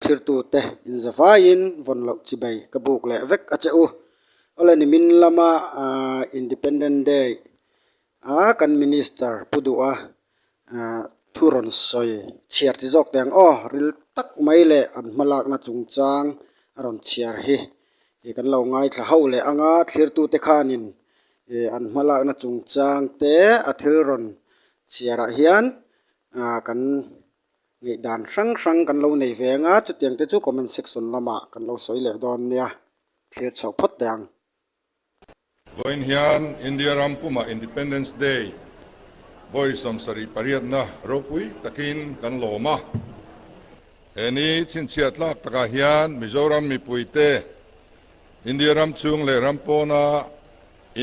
Thirtute inzavaiin vawn loh chibei ka buk leh vek a che u. Awle nimin lama Independent Day a kan Minister Pu Duha thu rawn sawi chhiar ti zawk teh ang aw, ril tak mai leh an hmalakna chungchang a rawn chhiar hi kan lo ngaithla ho leh anga thlirtute khanin an hmalakna chungchang te a thil rawn chhiarah hian kan ngaihdan hrang hrang kan lo nei ve anga chutiang te chu comment section lamah kan lo sawi leh dawn nia thlir chhoh phawt teh ang. Vawiin hian India ram pumah Independence Day vawi 78na ropui takin kan lawm a. He ni chhinchhiah tlak takah hian Mizoram mipuite, India ram chhung leh ram pawna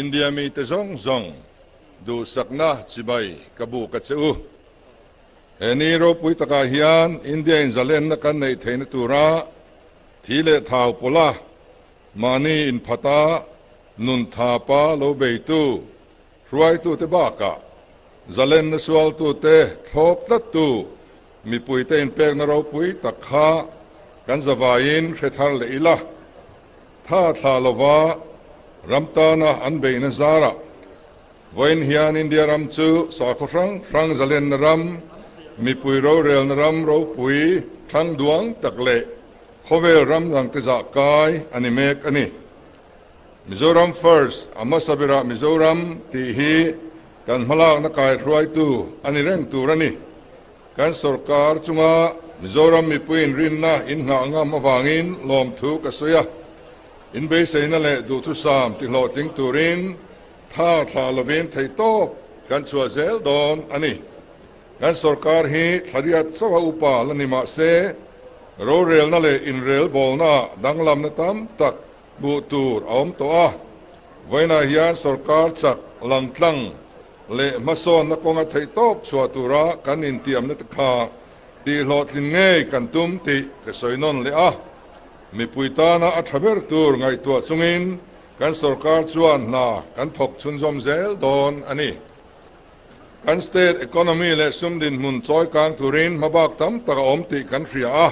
India mite zawng zawng duhsakna chibai ka buk a che u. He ni ropui takah hian India in zalenna kan neih theihna tura thi leh thau pawla mahni inphata nun thapa lo beitu hruaitute bakah zalenna sualtute thlawp tlattu mipuite inpekna ropui tak kha kan zavaiin hre thar leh ila. Tha thlah lova ram tana an beihna zarah vawiin hian India ram chu sakhaw hrang hrang zalenna ram, mipui rorelna ram ropui thang duang tak leh khawvel ram dangte zah kai a ni mek a ni. Mizoram First, a hmasa berah Mizoram tih hi kan hmalakna kaihruaitu a ni reng tur a ni. Kan sorkar chunga Mizoram mipuiin rinna in nghah ngam avangin lawmthu ka sawi a, in beiseina leh duhthusam tihlawhtling turin tha thlah lovin theihtawp kan chhuah zel dawn a ni. Kan sorkar hi thlariat chauha upa la ni mah se, rorelna leh inrelbawlnaah danglamna tam tak hmuh tur a awm tawh a, vawiinah hian sorkar chak langtlang leh hmasawnna kawnga theihtawp chhuah tura kan intiamna te kha tihhlawhtlin ngei kan tum tih ka sawi nawn leh a. Mipui tana a tha ber tur ngaihtuah chungin kan sorkar chuan hna kan thawk chhunzawm zel dawn a ni. Kan state economy leh sum dinhmun chawi kang turin hmabak tam tak a awm tih kan hria a.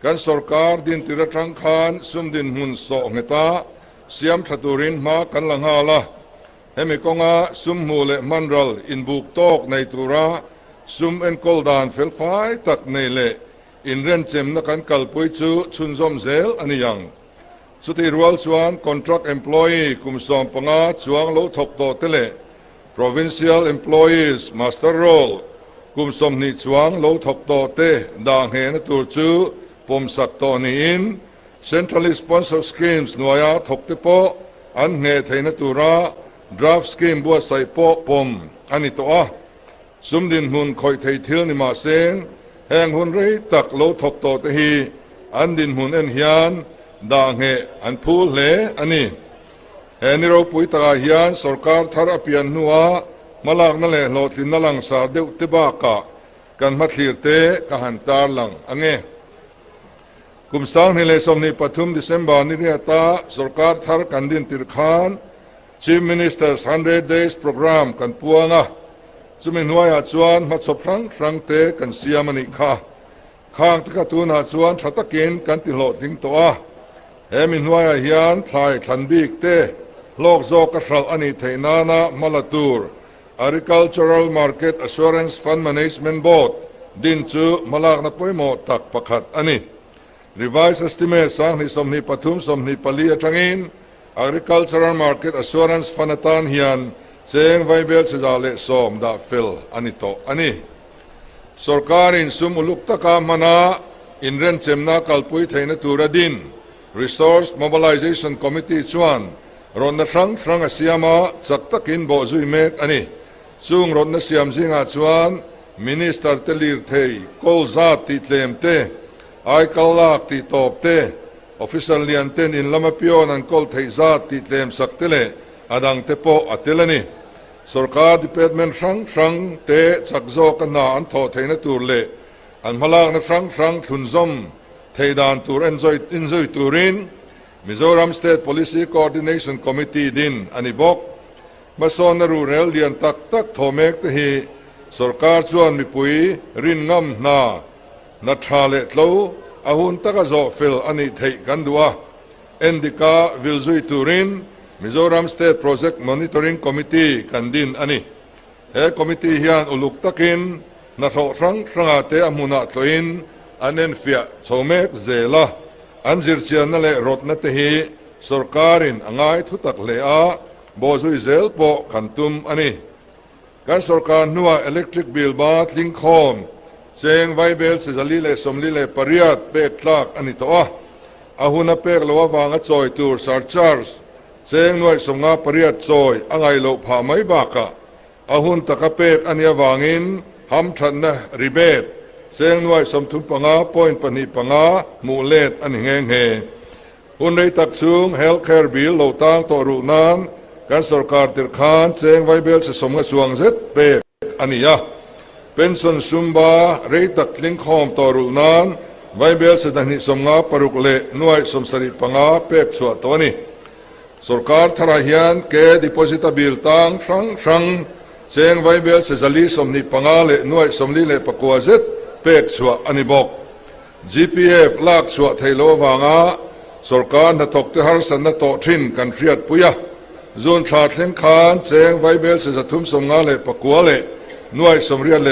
Kan sorkar dintir atang khan sum dinhmun sawh ngheta siam tha turin hma kan la nghal a. Hemi kawnga sum hmuh leh hmanral inbuk tawk nei tura sum enkawl dan felfai tak nei leh inrenchemna kan kalpui chu chhunzawm zel a ni ang. Chutih rual chuan contract employee kum 15 chuang lo thawk tawh te leh provincial employees muster roll kum 20 chuang lo thawk tawh te dah nghehna tur chu pawmsak tawh niin Centrally sponsored schemes hnuaia thawkte pawh an ngheh theihna tura draft scheme buatsaih pawh pawm a ni tawh a. Sum dinhmun khawih thei thil ni mah se, heng hun rei tak lo thawk tawh te hi an dinhmun en hian dah ngheh an phul hle a ni. He ni ropui takah hian sorkar thar a pian hnua hmalakna leh hlawhtlinna langsar deuh te bakah kan hmathlir te ka han tarlang ang e. Kum 2023 December ni riata sorkar thar kan din tir khan Chief Minister's 100 Days Programme kan puang a, chumi hnuaiah chuan hmachhawp hrang hrang te kan siam a nih kha. Khang te kha tunah chuan tha takin kan ti hlawhtling tawh a, he mi hnuaiah hian thlai thlan bik te hlawk zawk a hralh a nih theih nana hma la tur Agricultural Market Assurance Fund Management Board din chu hmalakna pawimawh tak pakhat a ni. Revised Estimate 2023 24 atangin Agricultural Market Assurance Fund atan hian cheng vaibel 110 dah fel a ni tawh a ni. Sorkarin sum uluk taka hmana inrenchemna kalpui theihna tura din Resource Mobilisation Committee chuan rawnna hrang hrang a siam a, chak takin bawh zui mek a ni. Chung rawnna siam zingah chuan Minister te lirthei kawl zat tih tlem te, aikal lak tih tawp te, Officer lian ten in lama pion an kawl theih zat tih tlem sak te leh a dang te pawh a tel a ni. Sorkar department hrang hrang te chak zawka hna an thawh theihna tur leh an hmalakna hrang hrang thlunzawm theih dan tur enzui turin Mizoram State Policy Coordination Committee din a ni bawk. Hmasawnna ruhrel lian tak tak thaw mek te hi sorkar chuan mipui rin ngam hna, hna tha leh tlo a hun taka zawh fel a nih theih kan duh a. Endika vil zui turin Mizoram State Project Monitoring Committee kan din a ni. He committee hian uluk takin hnathawh hrang hrangah te a hmunah tlawhin an enfiah chho mek zel a. An zirchianna leh rawtna te hi sorkarin a ngai thutak hle a, bawhzui zel pawh kan tum a ni. Kan sorkar hnuah electric bill ba tlingkhawm cheng vaibel 448 pek tlak a ni tawh a, a huna pek loh avanga chawi tur surcharge cheng 58 chawi a ngaih loh phah mai bakah a hun taka pek a nih avangin hamthatna rebate cheng 35.25 hmuh let a ni nghe nghe. Hun rei tak chung health care bill lo tang tawh ruh nan kan sorkar tirh khan cheng vaibel se 50 chuang zet pek a ni a. Pension sumba rei tak tling khawm tawh ruh nan vaibel se 256 leh 75 pek chhuah tawh a ni. Sorkar tharah hian ke deposit a bill tang hrang hrang cheng vaibel se 425 leh 44 zet pek chhuah a ni bawk. GPF lak chhuah theih loh avanga sorkar hnathawkte harsatna tawh thin kan hriatpui a, June thla thleng khan cheng vaibel se 359 leh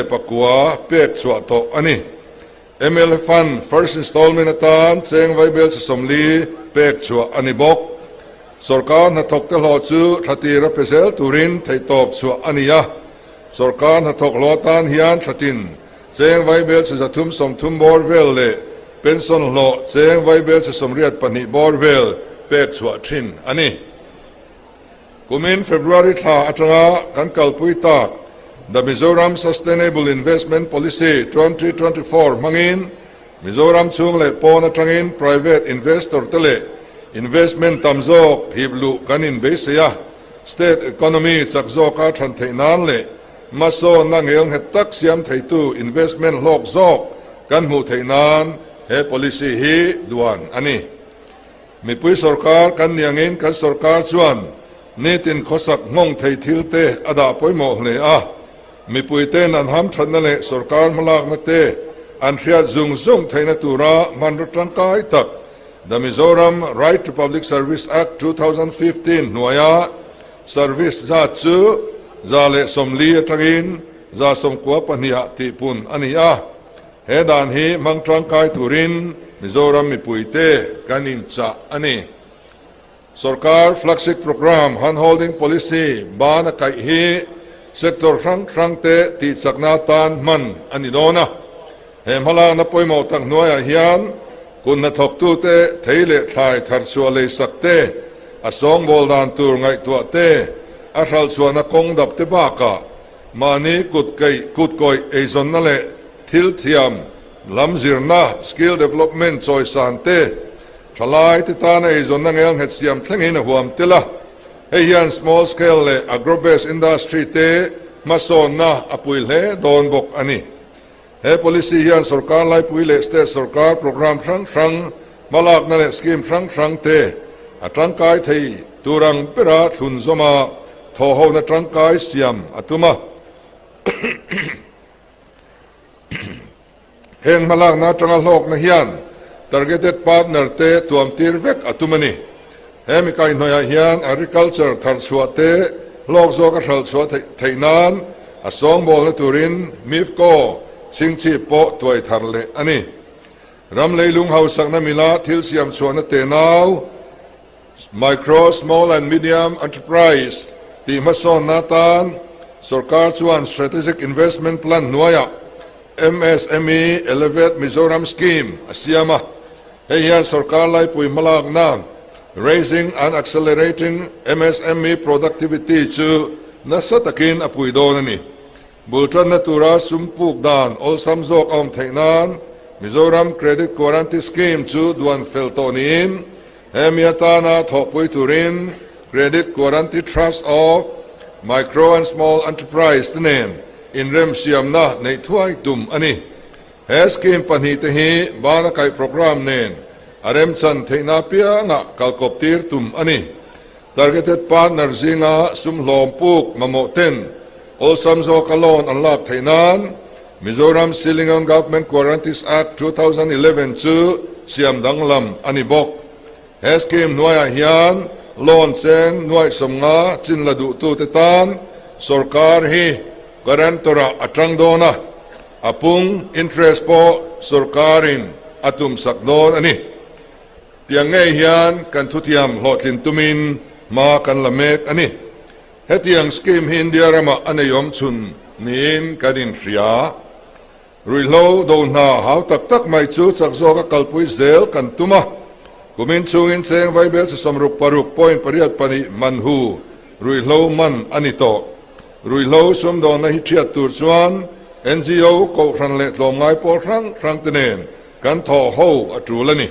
84 pek chhuah tawh a ni. Mla Fund first installment atan cheng vaibel se 40 pek chhuah a ni bawk. Sorkar hnathawkte hlawh chu thla tira pe zel turin theihtawp chhuah a ni a, sorkar hnathawk hlawh atan hian thla tin Cheng vaibel che 330 bawr vel leh pension hlawh cheng vaibel che 82 bawr vel pek chhuah thin a ni. Kumin February thla atanga kan kalpui tak The Mizoram Sustainable Investment Policy 2024 hmangin Mizoram chhung leh pawn atangin private investor te leh investment tam zawk hip luh kan inbeisei a, state economy chak zawka than theih nan leh Hmasawnna ngelnghet tak siam theitu investment hlawk zawk kan hmuh theih nan he policy hi duan a ni. Mipui sorkar kan ni angin kan sorkar chuan nitin khawsak nghawng thei thil te a dah pawimawh hle a. Mipui ten an hamthatna leh sorkar hmalakna te an hriat zung zung theihna tura hmanraw tangkai tak The Mizoram Right to Public Service Act 2015 hnuaia Service zat chu 140 atangin 92 ah tihpun a ni a, he dan hi hmang tangkai turin Mizoram mipuite kan inchah a ni. Sorkar flagship programme handholding policy ban a kaih hi sector hrang hrangte tihchakna atan hman a ni dawn a. He hmalakna pawimawh tak hnuaiah hian kut hnathawktute thei leh thlai tharchhuah leisak te, a sawngbawl dan tur ngaihtuah te, a hralhchhuahna kawng dap te bakah mahni kut keih kut kawih eizawnna leh thil thiam lam zirna, skill development, chawisan te, thalai te tana eizawnna ngelnghet siam thlengin a huam tel a. Hei hian small scale leh agro-based industry te hmasawnna a pui hle dawn bawk a ni. He policy hian sorkar laipui leh state sorkar programme hrang hrang, hmalakna leh scheme hrang hrang te a tangkai thei tur ang bera thlun zawma thawhhona tangkai siam a tum a. Heng hmalakna atanga hlawkna hian targeted partner te tuamtir vek a tum a ni. He mi kaihhnawihah hian agriculture tharchhuah te hlawk zawka hralhchhuah theih nan a sawngbawlna turin MIFCO chhingchhip pawh tuai thar leh a ni. Ram leilung hausakna mila thil siam chhuahna tenau, Micro, Small and Medium Enterprise, tih hmasawnna atan sorkar chuan Strategic Investment Plan hnuaiah MSME Elevate Mizoram Scheme a siam a. Hei hian sorkar laipui hmalakna Raising and Accelerating MSME Productivity chu nasa takin a pui dawn a ni. Bul tanna tura sum puk dan awlsam zawk a awm theih nan Mizoram Credit Guarantee Scheme chu duan fel tawh niin hemi atana thawhpui turin Credit Guarantee Trust of Micro and Small Enterprise te nen inremsiamna neih thuai tum a ni. He scheme pahnih te hi bana kaih programme nen a remchan theihna apiangah kalkawp tir tum a ni. Targeted partner zinga sum hlawm puk mamawh ten awlsam zawka loan an lak theih nan Mizoram Ceiling on Government Guarantees Act 2011 chu. siam danglam a ni bawk. He scheme hnuaiah hian loan cheng nuaih 50 chin la duhtute tan sorkar hi guarantor-ah a tang dawn a, a pung, interest, pawh sorkarin a tumsak dawn a ni. Tiang ngei hian kan thuthiam hlawhtlin tumin hma kan la mek a ni. Hetiang scheme hi India ramah a nei awm chhun niin kan inhria. Ruihhlo do hna hau tak tak mai chu chak zawka kalpui zel kan tum a. Kumin chhungin cheng vaibel chi 66 point 8 2 man hu ruihhlo man a ni tawh. Ruihhlo sumdawnna hi thiat tur chuan NGO, Kohhran leh tlawmngai pawl hrang hrang te nen kan thawh ho a tul a ni.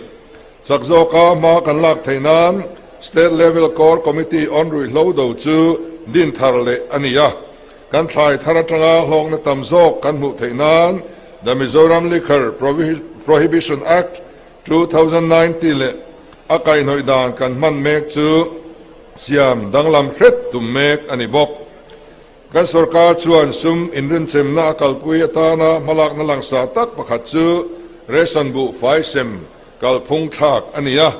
Chak zawka hma kan lak theih nan State Level Core Committee on Ruihhlo do chu din thar leh a ni a. Kan thlai thar atanga hlawkna tam zawk kan hmuh theih nan The Mizoram Liquor Prohibition Act, 2019 leh a kaihhnawih dan kan hman mek chu siam danglam hret tum mek a ni bawk. Kan sorkar chuan sum inrinchemna a kalpui atana hmalakna langsar tak pakhat chu ration buhfai sem kalphung thlak a ni a.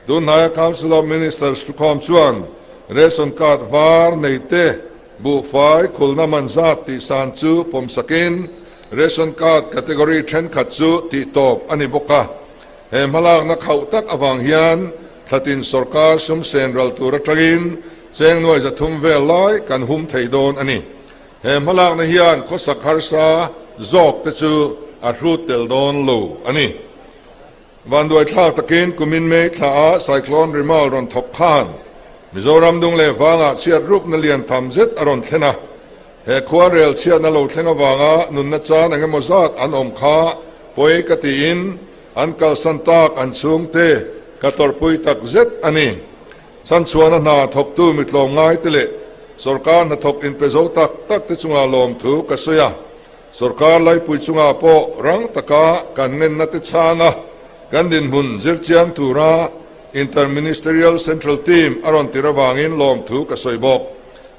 Tunhnaia Council of Ministers thukhawm chuan ration card var neite Buhfai khulna man zat tih san chu pawmsakin ration card category thenkhat chu tih tawp a ni bawk a. He hmalakna khauh tak avang hian thlatin sorkar sum sen ral tur atangin cheng nuai 300 vel lai kan hum thei dawn a ni. He hmalakna hian khawsak harsa zawk te chu a hrut tel dawn lo a ni. Vanduaithlak takin kumin May thlaah Cyclone Remal rawn thawk khan Mizoram dung leh vangah chhiat rukna lian tham zet a rawn thlen a. He khua rel chhiatna lo thleng avanga nunna chan eng emaw zat an awm kha pawi ka tiin an kalsan tak an chhungte ka tawrhpui tak zet a ni. Chhanchhuahna hna thawktu mi tlawmngaite leh sorkar hnathawk inpe zo tak takte chungah lawmthu ka sawi a. Sorkar laipui chungah pawh rang taka kan ngenna te chhanga kan dinhmun zirchiang tura Inter-Ministerial Central Team a rawn tir avangin lawmthu ka sawi bawk.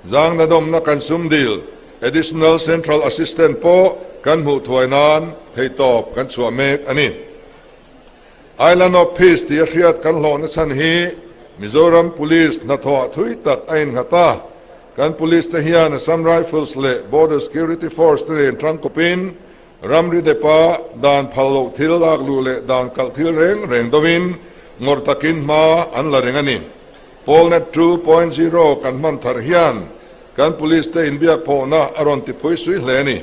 Zangna dawmna kan sum dil, Additional Central Assistant pawh kan hmuh thuai nan theihtawp kan chhuah mek a ni. Island of Peace tih a hriat kan hlawhna chhan hi Mizoram Police hnathawh thui tak a innghat a. Kan Police te hian Assam Rifles leh Border Security Force te nen tangkawpin ramri depa dan phal loh thil lak luh leh dan kalh thil reng reng dovin ngawrh takin hma an la reng a ni. Polnet 2.0 kan hman thar hian kan Police te inbiak phawhna a rawn ti phui sui hle a ni.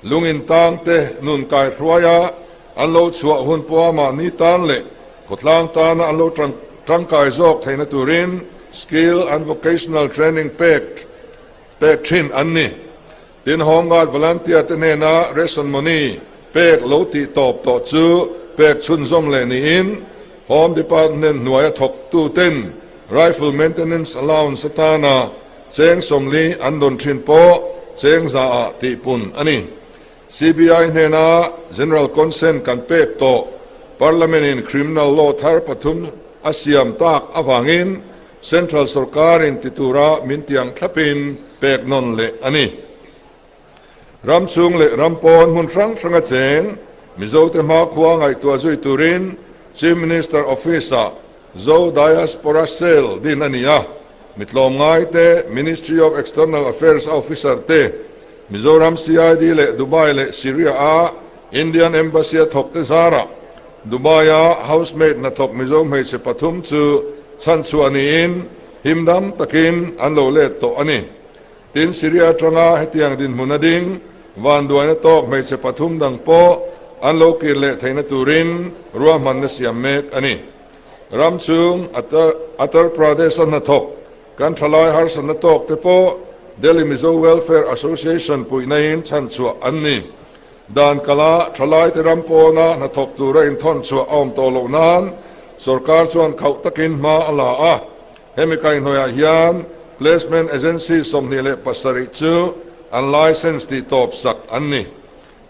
Lungin tang te nun kai hruaia an lo chhuah hun pawha mahni tan leh khawtlang tana an lo tangkai zawk theihna turin skill and vocational training pek pek thin an ni. Tin, Home Guard volunteer te hnena ration money pek lo tih tawp tawh chu pek chhunzawm leh niin Home Department hnuaia thawktu ten rifle maintenance allowance atana cheng 40 an dawn thin pawh cheng 100 ah tihpun a ni. CBI hnena General Consent kan pek tawh Parliament in Criminal Law thar pathum a siam tak avangin Central sorkarin ti tura min tiang thlapin pek nawn leh a ni. Ram chhung leh ram pawn hmun hrang hranga cheng Mizote hmakhua ngaihtuah zui turin Chief Minister Office-ah Zo Diaspora Cell din a ni a, mi tlawmngaite, Ministry of External Affairs a officer te, Mizoram CID leh Dubai leh Syria a Indian Embassy a thawk te zarah Dubai a housemaid hnathawk Mizo hmeichhe pathum chu chhanchhuah niin himdam takin an lo let tawh a ni. Tin, Syria atanga hetiang dinhmun a ding vanduaina tawk hmeichhe pathum dang pawh an lo kir leh theihna turin ruahmanna siam mek a ni. Ram chhung Uttar Pradesh a hnathawk kan thalai harsatna tawk te pawh Delhi Mizo Welfare Association puihnain chhanchhuah an ni. Dan kala thalaite ram pawna hnathawk tura inthawnchhuah a awm tawh loh nan sorkar chuan khauh takin hma a la a. Hemi kaihhnawihah hian Placement Agency 27 chu an licence tih tawp sak an ni.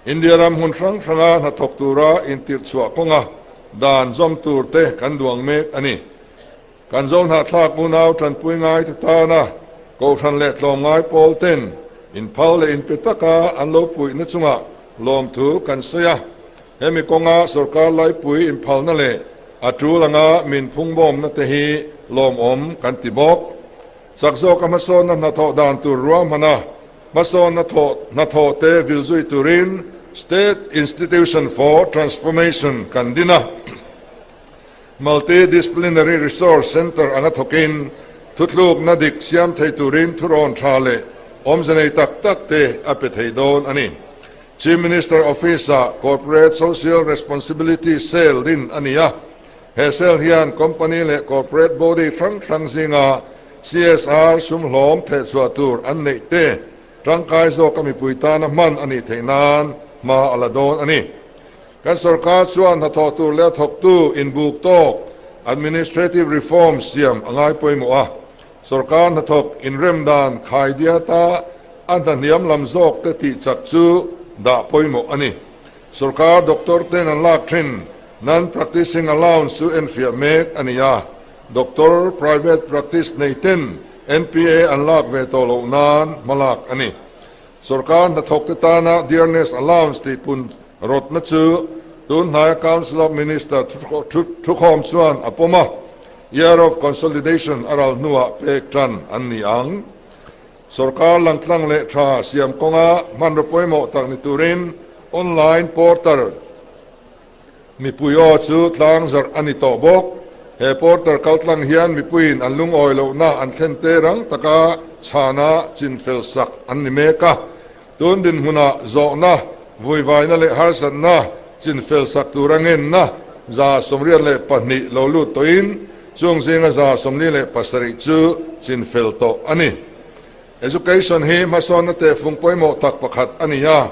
India ram hmun hrang hranga hnathawk tura intirhchhuah kawnga dan zawm tur te kan duang mek a ni. Kan zo hnahthlak unau tanpui ngai te tana Kohhran leh tlawmngai pawl ten inphal leh inpe taka an lo puihna chungah lawmthu kan sawi a. Hemi kawnga sorkar laipui inphalna leh a tul anga min phungbawmna te hi lawmawm kan ti bawk. Chak zawka hmasawnna hnathawh dan tur ruahmana hmasawnna thawh hnathawh te vil zui turin State Institution for Transformation kan din a. Multi-disciplinary Resource Centre anga thawkin thuthlukna dik siam thei turin thurawn tha leh awmze nei tak tak te a pe thei dawn a ni. Chief Minister Office-ah Corporate Social Responsibility Cell din a ni a. He cell hian company leh corporate body hrang hrang zinga CSR sum hlawm thehchhuah tur an neih te tangkai zawka mipui tana hman a nih theih nan hma a la dawn a ni. Kan sorkar chuan hnathawh tur leh a thawktu inbuk tawk administrative reform siam a ngai pawimawh a. Sorkar hnathawk inremdan khaidiata a hnahniam lam zawk te tih chak chu dah pawimawh a ni. Sorkar doctor ten an lak thin non-practicing allowance chu enfiah mek a ni a, doctor private practice nei ten NPA an lak ve tawh loh nan hmalak a ni. Sorkar hnathawk te tana dearness allowance tih pun rawtna chu tun hnaia Council of Minister thukhawm chuan a pawm a, Year of Consolidation a ral hnuah pek tan an ni ang. Sorkar langtlang leh tha siam kawnga hmanraw pawimawh tak ni turin online portal mipui aw chu tlangzarh a ni tawh bawk. He portal kaltlang hian mipuiin an lungawi lohna an thlen te rang taka chhana chinfel sak an ni mek a. Tun dinhmunah zawhna, vuivaina leh harsatna chinfel sak tura ngenna 182 lo lut tawhin chung zinga 47 chu chinfel tawh a ni. Education hi hmasawnna tehfung pawimawh tak pakhat a ni a,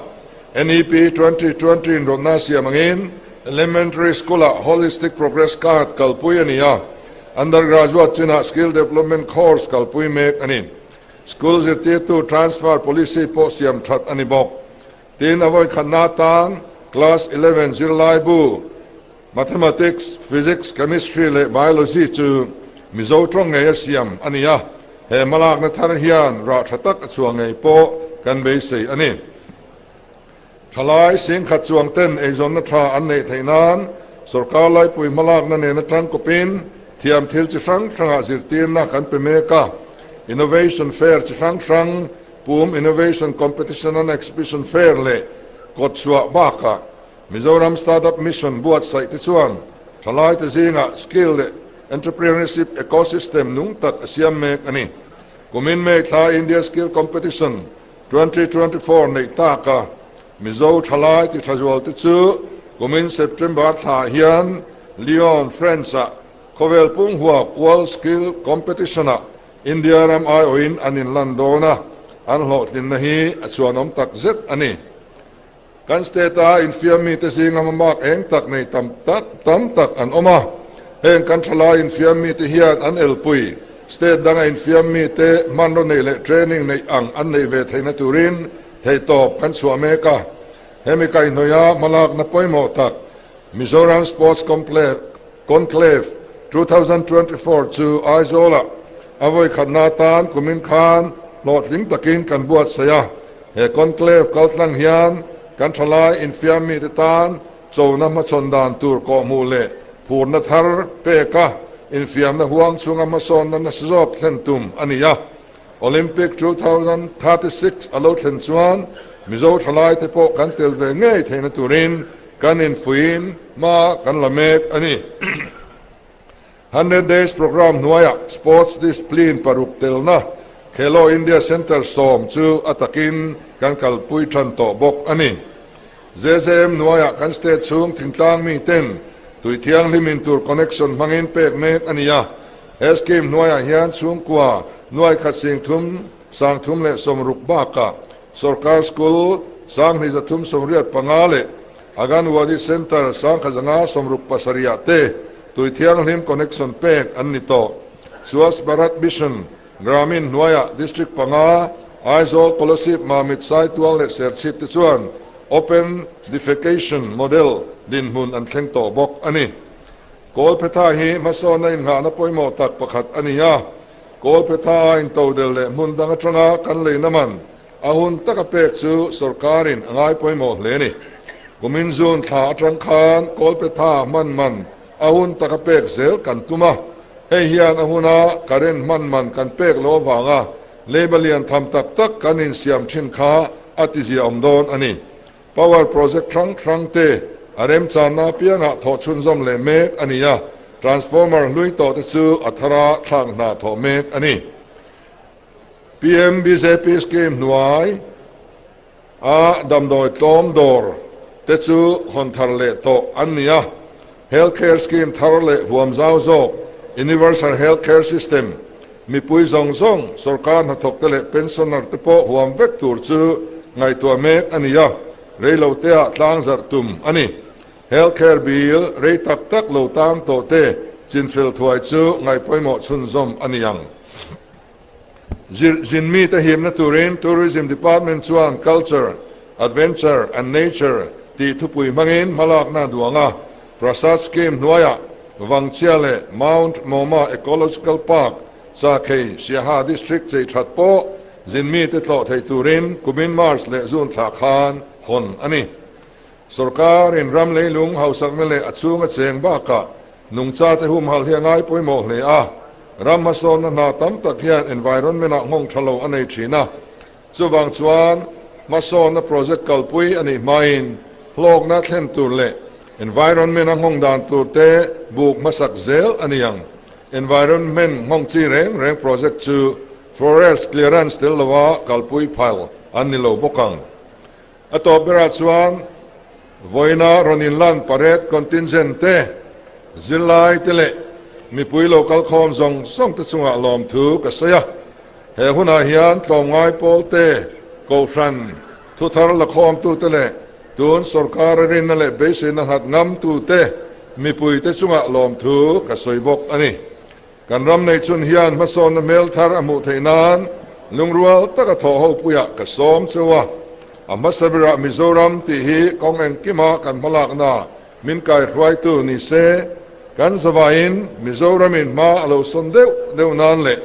NEP 2020 inrawtna siam angin Elementary School-ah Holistic Progress Card kalpui a ni a, Undergraduate chinah Skill Development Course kalpui mek a ni. School zirtirtu transfer policy pawh siam that a ni bawk. Tin, a vawikhatna atan Class 11 zirlai bu Mathematics, Physics, Chemistry leh Biology chu Mizo tawng ngei a siam a ni a, he hmalakna thar hian rah tha tak a chhuah ngei pawh kan beisei a ni. Thalai singkhat chuang ten eizawnna tha an neih theih nan sorkar laipui hmalakna nena tangkawpin thiam thil chi hrang hrangah zirtirna kan pe mek a, Innovation Fair chi hrang hrang, Pum Innovation Competition and Exhibition Fair leh kawtchhuah bakah Mizoram Startup Mission buatsaih te chuan thalaite zingah skill leh entrepreneurship ecosystem nung tak a siam mek a ni. Kumin May thla India Skill Competition 2024 neih taka Mizo thalai ti tha zual te chu kumin September thla hian Lyon, France-ah khawvel punghuap World Skill Competition-ah India ram aiawhin an inlan dawn a, an hlawhtlinna hi a chhuanawm tak zet a ni. Kan state-a infiam mite zinga hmamak eng tak nei tam tak tam tak an awm a, heng kan thalai infiam mite hian an elpui state danga infiam mite hmanraw neih leh training neih ang an neih ve theihna turin theihtawp kan chhuah mek a. Hemi kaihhnawih a hmalakna pawimawh tak Mizoram Sports Conclave 2024 chu Aizawlah a vawikhatna atan kumin khan hlawhtling takin kan buatsaih a. He conclave kaltlang hian kan thalai infiam mite tan chona hmachhawn dan tur kawhhmuh leh phurna thar pek a, infiamna huang chhunga hmasawnna nasa zawk thlen tum a ni a. Olympic 2036 a lo thlen chuan Mizo thalaite pawh kan tel ve ngei theihna turin kan infuiin hma kan la mek a ni. Hundred Days Programme hnuaiah Sports Discipline paruk telna Khelo India Centre sawm chu a takin kan kalpui tan tawh bawk a ni. JJM hnuaiah kan state chhung thingtlang miten tui thianghlim in tur connection hmangin pek mek a ni a. He scheme hnuaiah hian chhungkua nuai khat sing thum, sang thum leh sawmruk bakah Sorkar School 2385 leh Anganwadi Centre 1177 ah te tui thianghlim connection pek an ni tawh. Swachh Bharat Mission Gramin hnuaiah District panga, Aizawl, Kolasib, Mamit, Saitual leh Serchhip te chuan Open Defecation Model dinhmun an thleng tawh bawk a ni. Kawlphetha hi hmasawnna inngahna pawimawh tak pakhat a ni a, Kawlphetha a intodel leh hmun dang atanga kan leina man a hun taka pek chu sorkarin a ngai pawimawh hle a ni. Kumin June thla atang khan Kawlpetha hman man a hun taka pek zel kan tum a, hei hian a huna current hman man kan pek loh avanga leiba lian tham tak tak kan insiam thin kha a tiziaawm dawn a ni. Power project hrang hrang te a remchanna apiangah thawh chhunzawm leh mek a ni a, transformer hlui tawh te chu a thara thlak hna thawh mek a ni. PMBJP scheme hnuai a damdawi tlawm dawr te chu hawn thar leh tawh an ni a, Health Care Scheme thar leh huam zau zawk, Universal Health Care System, mipui zawng zawng, sorkar hnathawk te leh pensioner te pawh huam vek tur chu ngaihtuah mek a ni a, reiloteah tlangzarh tum a ni. Health Care Bill rei tak tak lo tang tawh te chinfel thuai chu ngaihpawimawh chhunzawm a ni ang. Zinmi te himna turin Tourism Department chuan Culture, Adventure and Nature tih thupui hmangin hmalakna a duang a. Prasad Scheme hnuaiah Vangchhia leh Mount Mawma Ecological Park, Chakhei, Siaha District chei that pawh zinmi te tlawh thei turin kumin March leh June thla khan hawn a ni. Sorkarin ram leilung hausakna leh a chhunga cheng bakah nungchate humhalh hi a ngai pawimawh hle a, ram hmasawnna hna tam tak hian environment-ah nghawng tha lo a nei thin a. Chuvang chuan hmasawnna project kalpui a nih hmain hlawkna thlen tur leh environment-a nghawng dan tur te buk hmasak zel a ni ang. Environment nghawng chi reng reng project chu forest clearance tel lova kalpui phal an ni lo bawk ang. A tawp berah chuan vawiina rawn inlan parade contingent te, zirlai te leh mipui lo kalkhawm zawng zawng te chungah lawmthu ka sawi a. He hunah hian tlawmngai pawl te, kohhran, thuthar lakhawmtu te leh tun sorkar a rinna leh beiseina nghat ngamtu te mipui te chungah lawmthu ka sawi bawk a ni. Kan ram neihchhun hian hmasawnna hmel thar a hmuh theih nan lungrual taka thawh ho puiah ka sawm cheu a. A hmasa berah Mizoram tih hi kawng engkima kan hmalakna min kaihruaitu ni se, kan zavaiin Mizoramin hma a lo sawn deuh deuh nan leh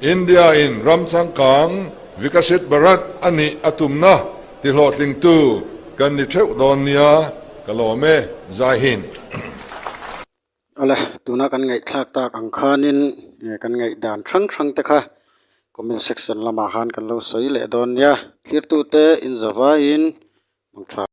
India-in ram changkang Vikashit Bharat a nih a tumna tihlawhtlingtu kan ni theuh dawn nia ka lawm e, Zaihin. Awle, tuna kan ngaihthlak tak ang khanin kan ngaihdan hrang hrang te kha comment section lamah khan kan lo sawi leh dawn nia. Thlirtute inzavaiin hmang tha.